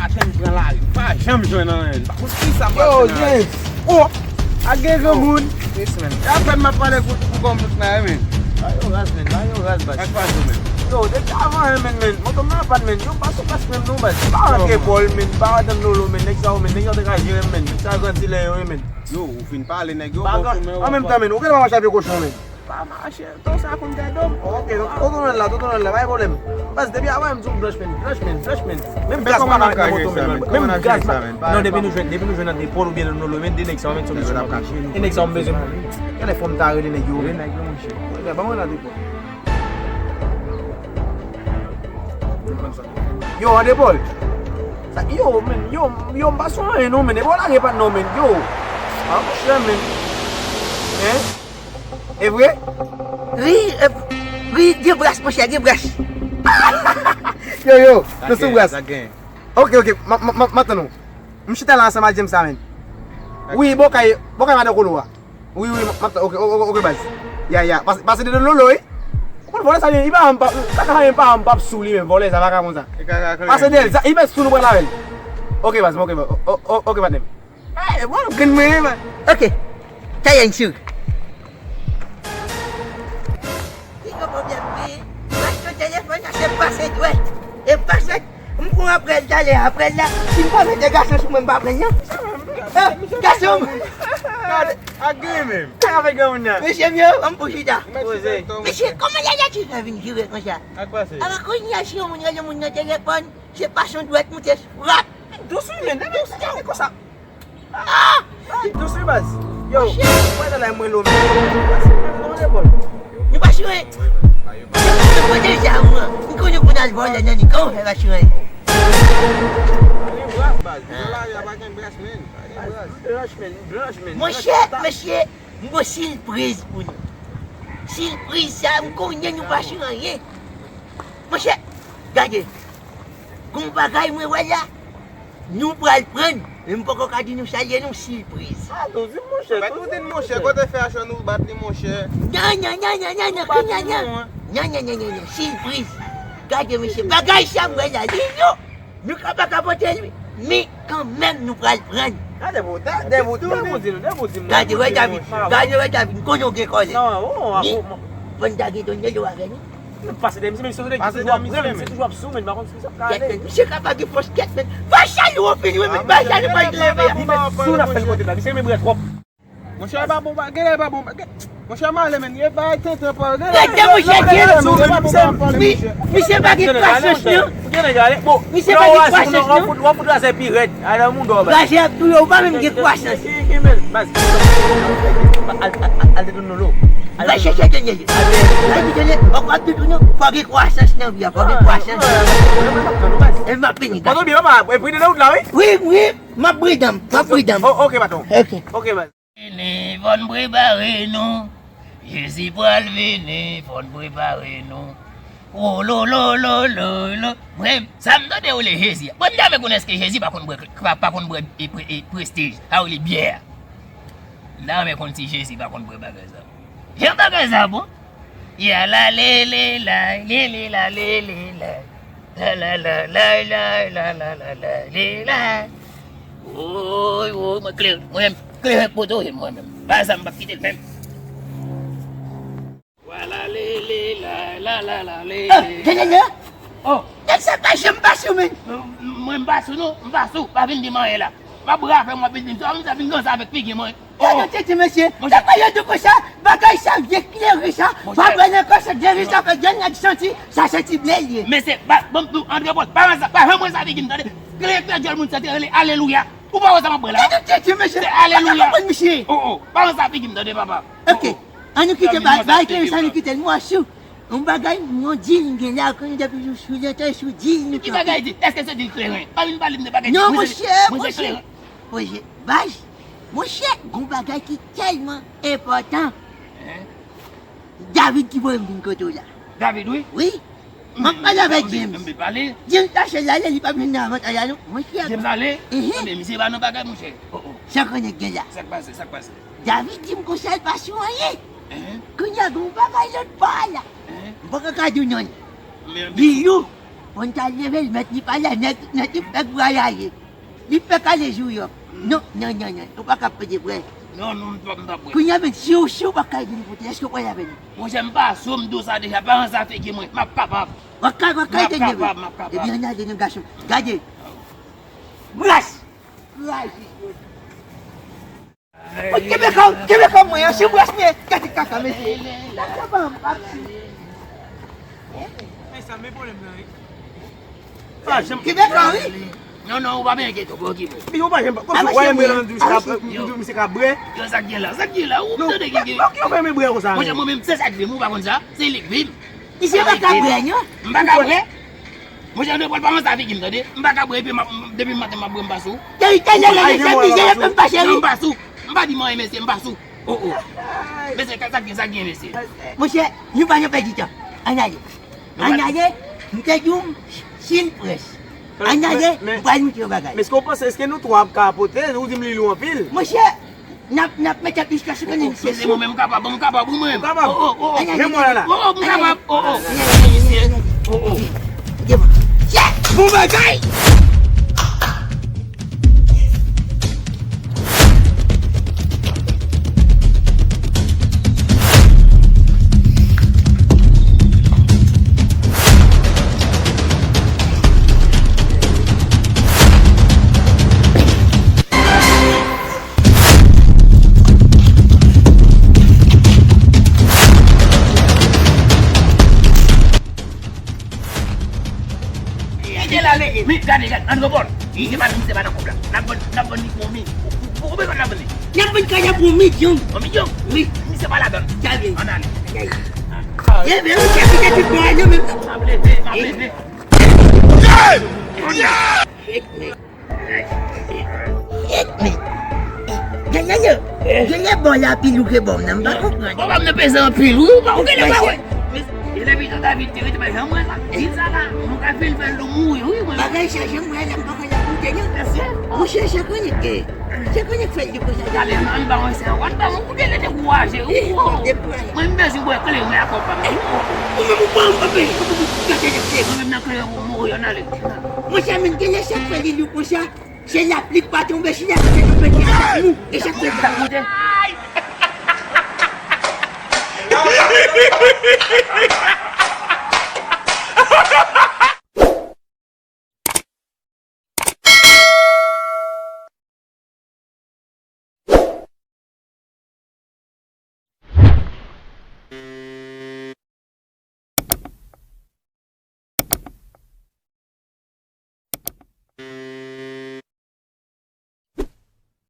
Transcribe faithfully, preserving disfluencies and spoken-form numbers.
Machann pran lari, pa janm jwenn anyen. Pa konn kisa m pral fè nan lari. Yo, James! Oh! A gen granmoun! Yes, man. E apèn m ap pale kout pou kòm bouch nan, men. Ba yo raz, men. Ba yo raz, baz. Sa k pase, men? Yo, depi avan, men, men. Moto m nan anpàn, men. Yo pa sou plas, men, non, baz. Pa rantre bòl, men. Pa rantre lolo, men. Nèg sa yo, men. Nèg sa yo te ka jere m, men. Nèg sa yo grandi lè yo, men. Yo, ou fin pale, nèg yo, bon, men, an menm tan, men. Ou genlè pa mache ak pye kochon, men. Pa mache. Ton sa konn gade m. Ok, tonton nan la, tonton nan la, pa gen pwoblèm. Baz, depi avan m di w blanch, men, blanch, men, blanch, men. Menm glas pa ka met nan moto, men. Menm glas pa. Non, depi nou jwenn, depi nou jwenn nan depòl oubyen nan lolo, men, de nèg sa yo, men, solisyon. E nèg sa yo, m bezwen. Gade fò m ta rele nèg yo, men. Ban mwen nan depòl. Yo, an depòl. Sa, yo, men, yo, yo, m pa sou anyen, non, men. Depòl lage pa non, men. Yo. A, monchè, men. Hein? E vre? Wi, e, wi, gen bras, monchè, gen bras. Yo, yo, nou sou bras. Ok, ok, m ap tann ou. M chita la ansanm ak James la, men. Wi, bòkay, bòkay madan Kolo a. Wi, wi, m ap tann, ok, ok, ok, baz. Ya, ya, pase, pase de lolo, wi. Ou konn vòlè sa, li pa, pa ka, pa, pa sou li, men vòlè sa, pa ka konsa. Pase de l, li mèt sou nou pral avè l. Ok, baz, ok, baz, ok, patnè m. Ay, bon, grenn mwen, man. Ok. Challenge, sir. Ki gwo pwoblèm li? Paske telefòn nan se pase dwèt. E pase, m kouri apre l talè, apre l la, si m pa mete gason sou mwen, m pa pran l, non. Ah, gason! Gade, ak gri menm. Sa k ap fè granmoun nan? Mesye, m yo, m pou chita. Poze. Mesye, kòman Yayati fè vin vire konsa? Sa k pase? Ala kounye a, si yon moun rele moun nan telefòn, se pase yon dwèt moute, frap! Dous wi, men, dous, gade konsa. Ah! Dous wi, baz. Yo, mwen nan la mwen lome. Mwen se mwen mwen lepòl. Nou pa siren. Mwen deja mwen. M konnen pou n al vòlè nan li. Kòman w fè pa siren? Baz, nan lari a pa gen bras, men. Pa gen bras. Blanch, men, blanch, men. Monchè, mesye, m gon sipriz pou nou. Sipriz sa, m konnen nou pa siren anyen. Monchè, gade. Gon bagay mwen wè la. Nou pral pran, men m poko ka di nou sa l ye non, sipriz. A, nou di monchè, tout di monchè, kote fè a chan nou bat li monchè. Non, non, non, non, non, non, non, non, non, non, non, sipriz. Gade mesye, bagay sa m wè la, li non. Nou ka pa ka pote l, men kanmenm nou pral pran. Gade pou, gade pou, gade pou di nou, gade pou di nou. Gade wè David, gade wè David, m konnen w gen kòlè. Non, bon, bon. Fò n ta gen don de yo avè nou. Pase de misye, men misye toujou ap sou, men m pa konn si sa ka ale. Kèt, men, misye ka pa gen fòs, kèt, men. Bay chalou anpil, wi, men, bay chalou pa leve a. Misye sou n ap fè l kote la, misye renmen brè twòp. Monchè, e pa bon, pa, genlè e pa bon, pa, gen, monchè, m ale, men, e pa tenten pa, genlè. Rete, monchè, gen sou, men, misye, misye pa gen pasyans, non. Misye pa gen pasyans, non. Raje ap touye, ou pa menm gen kwasans. Al, al, al, al detounen lolo. Al chèche detounen. Al detounen. Ou pa detounen, fò gen kwasans nan vi a, fò gen kwasans. E m ap fini, gade. Patwon, byen, papa, e pridan nan wout la, wi. Wi, wi, m ap pridan, m ap pridan. O, oke, patwon. Oke. Oke, baz. Vini, fò n prepare nou. Jezi pral vini, fò n prepare nou. Wolololololo. Mwen, sa m tande yo rele Jezi a. Mwen, m ta renmen konnen èske Jezi pa konn bwè, pa, pa konn bwè e, e, e, Prestige. Sa yo rele byè a. M ta renmen konn si Jezi pa konn bwè bagay sa. Jan bagay sa bon. Ya la le le la, le le la, le le la. La la la, la la la, la la la, le la. Woy, woy, mwen kleren, mwen menm, kleren poto ye mwen menm. Bagay sa m p ap kite l menm. Wala le le la, la la la le. Oh, le, le, le. Oh. Nèg sa pa janm pase w, men. Mwen m pase w non, m pase w, pa vin di m anyen la. M ap rafe m, w ap vin di m sa, m sa vin danse avèk figi mwen. Yo, yo, tete, mesye. Sa pa yo di konsa, bagay sa vye kleren sa. Pa pran nan konsa, kleren sa fè djòl nèg santi, sa santi ble l ye. Mesye, pa, bon, bon, antre pòt, pa pran sa, pa pran sa figi m, tande. Kleren fè djòl moun santi, rele alelouya. Ou pa wè sa m ap pran la? Yo, yo, tete, mesye. Se alelouya. Pa konprann misye. Oh, oh, pa pran sa figi m, tande, papa. Ok. Ann nou kite bay, bay kleren sa, nou kite l. Mwen sou yon bagay, yon dil m gen la, konnen depi jou sou lete sou dil nou kanpe. Ki bagay dil? Èske se dil kleren? Pa vin pale m de bagay dil. Non, monchè, monchè. Monchè, baz, monchè, gon bagay ki tèlman enpòtan. David ki voye m vin kote w la. David, wi? Wi. M ap pale avèk James. James tache l ale, li pa vin nan avantaj la non. Monchè. James ale? Enhen. Tande, misye pa nan bagay, monchè. Oh, oh. Sa konnen gen la. Sa k pase, sa k pase? David di m konsa l pa sou anyen. Enhen. Kounye a gon bagay lòt bò a la. Enhen. M poko ka di w non l. Li lou. Bon, ta leve l, mèt li pa la, nèg, nèg li fèk vwayaje. Li fèk ale Jouyòk. Non, non, non, non, ou pa ka pede bwè. Non, non, m p ap, m p ap bwè. Kounye a menm, si w, si w pa ka ede m pote, èske w pral avè nou? Monchè, m pa sou, m di w sa deja, pa ranse figi mwen, m ap kapab. W ap ka, w ap ka ede m. M ap kapab, m ap kapab. Ebyen, ann ale non gason. Gade. Bras! Bras! Kenbe kò, kenbe kò mwen an, se bras mwen, gade kaka mesye. Gade kaka m, pap si. Men sa, men pwoblèm nan, wi. Pa janm kenbe kò, wi. Non, non, ou pa byen enkyete w, pa okipe w. Yo pa janm, kòmsi w wè m nan di misye ka, di misye ka bwè. Yo, sa k gen la, sa k gen la, ou tande ki gen. Yo fè men bwè konsa. Monchè, mwen menm, se sa k vin, ou pa konn sa, se li k vin. Misye pa ka bwè, non. M pa ka bwè. Monchè, nou pral pa ranse figi m, tande. M pa ka bwè, epi m ap, depi maten m ap bwè, m pa sou. Tèl, tèl, tèl, tèl, tèl, tèl, tèl, m pa sou. Non, m pa sou. M pa di m anyen, mesye, m pa sou. Oh, oh. Mesye, sa k gen, sa k gen, mesye. Monchè, nou pa nan pèdi tan. Ann ale. Ann ale, m te di w, si l près. Ann ale, m pral montre yon bagay. Men èske w panse, èske nou twa ap ka pote? Ou di m li lou anpil. Monchè, n ap, n ap mete plis kè sou konnen misye sou. Mwen menm m kapab, m kapab, ou menm. Ou kapab? Oh, oh, oh. Men mwen la. Oh, oh, m kapab. Oh, oh. Mesye. Oh, oh. Bon bagay! Gade la, men, men, gade, gade, Andrepòl. Li se pa, li se pa nan kòb la. N ap vann, n ap vann li pou yon mi. Pou, pou, pou konbyen kòb n ap vann li? N ap vann kay la pou yon milyon. Yon milyon? Wi. Misye pa ladann. Gade. Ann ale. Gade. Leve, ou chèche tout bò a, non, men. M ap leve, m ap leve. Genyen, genyen, genyen bon la pil ou ke bon nan, m pa konprann. Papa m nan peze anpil, wi, ou pa, ou genlè pa wè. Depi jan David te rete, pa janm wè sa. Di sa la, nou ka fin fè l mouri, wi, mwen. Bagay sa, janm wè la, m pa konn ap koute, non. Mesye. Monchè, sa konnen ke, sa konnen fè l di konsa. Gade, ann ba mwen se an wad, ba mwen, ou genlè dekouraje, wi. Mwen, m bezwen wè kleren akò pa m. Ou menm, ou pa, ou pa bezwen, ou pa bezwen gade de kleren. Mwen menm nan kleren pou mouri, ann ale. Monchè, men genlè sa k fè li lou konsa. Se lapli k pa tonbe, si lapli te tonbe, te ap mou. E sa k fè l ap monte.